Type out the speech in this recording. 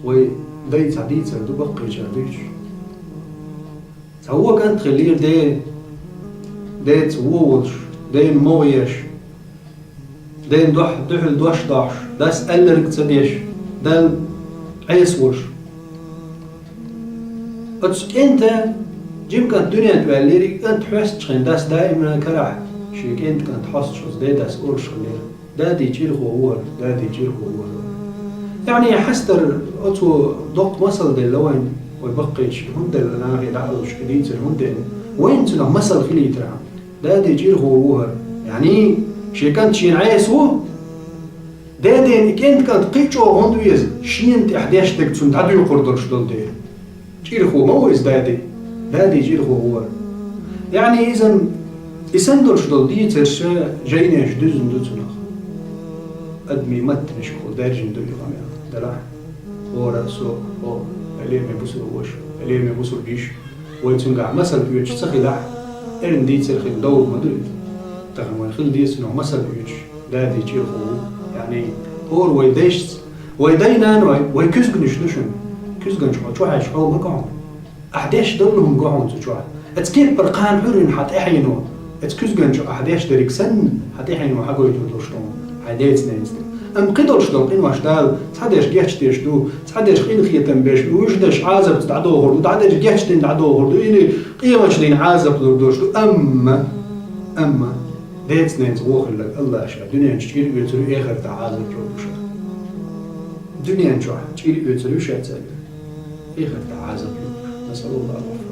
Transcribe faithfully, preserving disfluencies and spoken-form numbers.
Вай дай цхьа дийцар ду баккхийчар дуьйцуш. Цхьа вон кӀант хиллера де, деца вон волуш, дена могӀа еш, дена дохь-, дуьхьал дош дохьуш, дас аьлларг ца деш, Далла Ӏеса волуш. Оцу кӀента жима кӀант дуьнен тӀе ваьллера, и кӀант хьоьстучу хенахь дас даимна карахь шен кӀентан кӀант хьостуш оцу дедас олуш хиллера: «Дади чӀирхо ву хӀара, дади чӀирхо ву хӀара». Яъни хьастар оцо доккха масал делла вайн, вай баккхийчу хӀунда делла нахе дӀа а луш, и дийцар хӀунда деана? Вайна цунах масал хилийтархьама. Дади чӀирхо ву хӀара. Яъни шен кӀант шена Ӏеса ву, дедена и кӀентан кӀант кхин а чӀогӀа хӀунда веза, шена тӀехь деш дерг цунна дӀадуьйхур долуш долу дела. ЧӀирхо ма ву иза дади? Дади чӀирхо ву хӀара. Яъни иза, и санна долуш долу дийцарш, жайнеш дуьзна ду цунах. Адамийн маттанашкахула даьржина ду и къамел. Делахь, хӀора а со, хӀо, хьо лераме бусулба ваша, хьо лераме бусулба йиша, вай цуьнгахь масал оьцуш ца хилахь, эрна дийцар хила довр ма ду иза. Тахана вайн хила деза цунах масал оьцуш, дади чӀирхо ву. Яъни, хӀора вай дайшца, вай дай-наной, вай куьзганаш ду шуна. Куьзганчу хьо чохь еш хьо ма го хьуна. Ахь деш долу хӀума го хьуна цу чохь. Оцу кеппара кхана Ӏуьйранна хьан тӀаьхьено, оцу куьзганчу ахь деш дерг санна, хьан тӀаьхьено хьан гойтур долуш ду хьуна, хьайн деца-ненаца дерг. Амма кхидолуш долу къинойш Дала цхьадерш гечдеш ду, цхьадерш къинхетам беш ду, вуьшта дерш Ӏазапца дӀадохур ду, дӀадерш гечдина дӀадохур ду, или къематдийнахь Ӏазап лур долуш ду. Амма, амма, деца-ненаца вон хилларг АллахӀа ша дуьнен чохь чӀир оьцур ю, эхартахь Ӏазап лур ду ша. Дуьнен чохь чӀир оьцур ю ша цаьрга, эхартахь Ӏазап лур ду ша. Насъалуллахь.